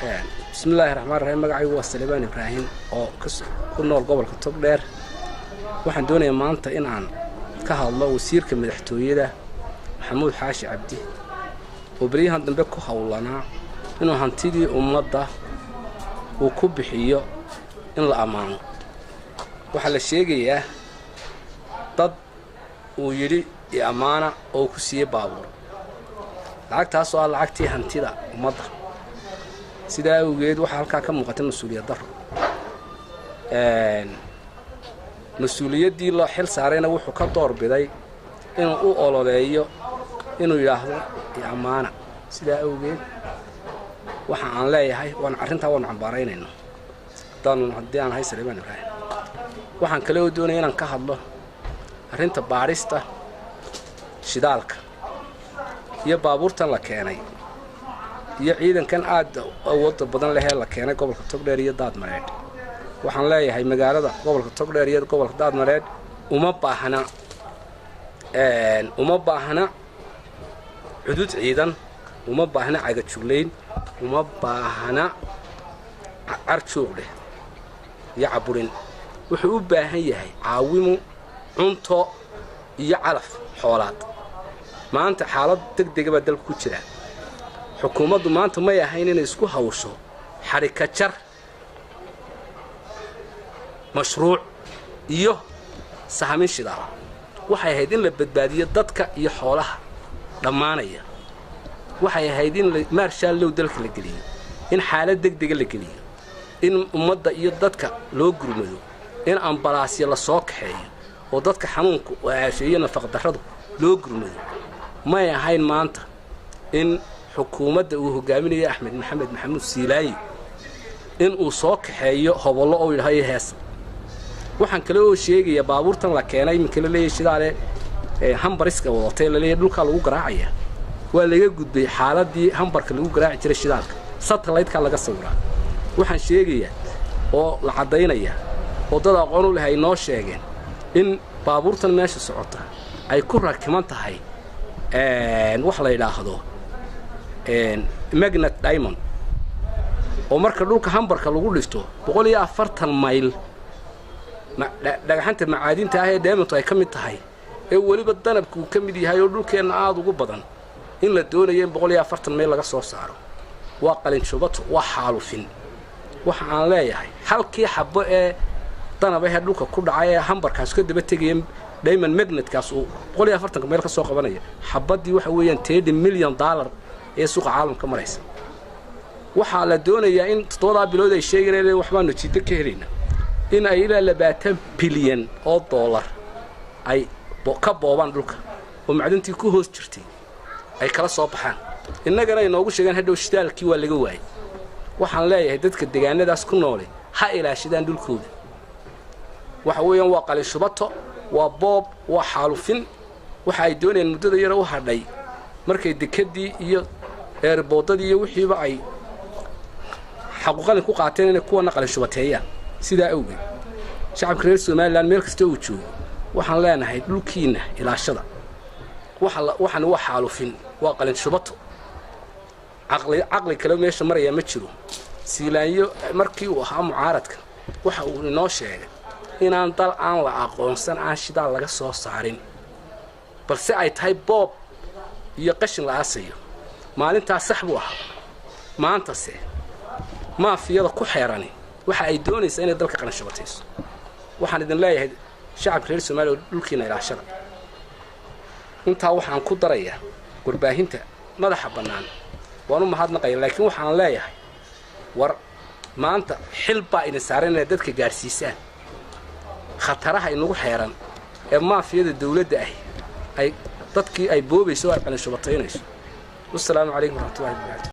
Bismillaahi raxmaan raxiim. Magacaygu waa Salebaan Ibraahim oo ku nool gobolka Togdheer. Waxaan doonayaa maanta in aan ka hadlo wasiirka madaxtooyada Maxamuud Xaashi Cabdi oo beryahan dambe ku howlanaa inuu hantidii ummadda uu ku bixiyo in la ammaano. Waxaa la sheegayaa dad uu yidhi i ammaana oo ku siiyey baabuur, lacagtaasoo ah lacagtii hantida ummadda. Sidaa awgeed waxaa halkaa ka muuqata mas-uuliyad darro. Mas-uuliyaddii loo xil saarayna wuxuu ka doorbiday inuu u ololeeyo inuu yidhaahdo i ammaana. Sidaa awgeed waxa aan leeyahay waan arrintaa waanu cambaaraynayno haddaanu haddii aan ahay Saleebaan Ibraahim. Waxaan kale oo doonaya inaan ka hadlo arrinta baadhista shidaalka iyo baabuurtan la keenay iyo ciidankan aada awoodda badan lehee la keenay gobolka Togdheer iyo Daadmareedh. Waxaan leeyahay magaalada gobolka Togdheer iyo gobolka Daadmareedh uma baahna, uma baahna cudud ciidan, uma baahna cagajuglayn, uma baahna carjuuqdheh iyo caburin. Wuxuu u baahan yahay caawimo, cunto iyo calaf xoolaad. Maanta xaalad deg dega baa dalka ku jira. Xukuumaddu maanta may ahayn inay isku hawsho xadhika jar mashruuc iyo sahamin shidaal. Waxay ahayd in la badbaadiyo dadka iyo xoolaha dhammaanaya. Waxay ahayd in maarshallow dalka la geliyo, in xaalad deg dega la geliyo, in ummadda iyo dadka loo gurmado, in ambalaasya la soo kaxeeyo oo dadka xanuunku oo aafeeyo nafaqdarradu loo gurmado. May ahayn maanta in xukuumadda uu hogaaminayo Axmed Maxamed Maxamuud Siilaayi in uu soo kaxeeyo hobollo oo yidhaho iyo heesa. Waxaan kale oo sheegayaa baabuurtan la keenay iminka la leeyahy shidaale hambariska wadatay, laleeyahy dhulkaa lagu garaacaya. Waa laga gudbay xaaladii hambarka lagu garaaci jiray shidaalka, satellite-kaa laga sawiraa. Waxaan sheegayaa oo la caddaynaya oo dad aqoon u leh ay noo sheegeen in baabuurtan meesha socota ay ku rakiman tahay wax la yidhaahdo magnet diamond, oo marka dhulka hambarka lagu dhifto 140 mayl dhagaxanta macaadinta ah ee diamondtu ay ka mid tahay, ee weliba danabku uu ka mid yahay oo dhulkeenna aada ugu badan, in la doonayo in 140 mayl laga soo saaro. Waa qalinjubato, waa xaalufin. Waxa aan leeyahay halkii xabbo ee danab ahee dhulka ku dhacay ee hambarkaas ka daba tegaya diamond magnetkaas uu 140-ka mayl ka soo qabanaya, xabaddii waxa weeyaan $30 million ee suuqa caalamka maraysa. Waxaa la doonayaa in 7-daa bilood ay sheegayeen waxbaanu jiddo ka helayna in ay ilaa 20 bilyan oo dollar ay ka boobaan dhulka oo macdintii ku hoos jirtay ay kala soo baxaan. Innagana ay noogu sheegeen hadhow shidaalkii waa laga waayay. Waxaan leeyahay dadka degaanadaas ku noole ha ilaashadaan dhulkooda. Waxa weeyaan waa qalinshubato, waa boob, waa xaalufin. Waxa ay doonayaan muddada yara u hadhay markay dekedii iyo eerboodadii iyo wixiiba ay xaquqalin ku qaateen inay kuwana qalinshubateeyaan. Sidaa awgeed shacabka reer Somalilan meel kasta uu joogo waxaan leenahay dhulkiinna ilaashada. Waxani waa xaalufin, waa qalinshubato. Caqli caqli kale meesha marayaa ma jiro. Siilaanyo markii uu ahaa mucaaradka waxa uu inoo sheegay inaan dal aan la aqoonsan aan shidaal laga soo saarin, balse ay tahay boob iyo qashin la aasayo. Maalintaas sax buu ahaa. Maantase maafiyada ku xeerani waxa ay doonaysaa inay dalka qalinshubatayso. Waxaan idin leeyahay shacabka reer Somaaliya oo dhulkiina ilaashada. Intaa waxaan ku darayaa warbaahinta madaxa bannaan waan u mahadnaqaya, laakiin waxaan leeyahay war maanta xil baa idin saaran inaad dadka gaadhsiisaan khataraha inagu xeeran ee maafiyada dawladda ahi ay dadkii ay boobayso oo ay qalinshubataynayo. Wasalaamu calaykum waraxmatullahi wabarakatu.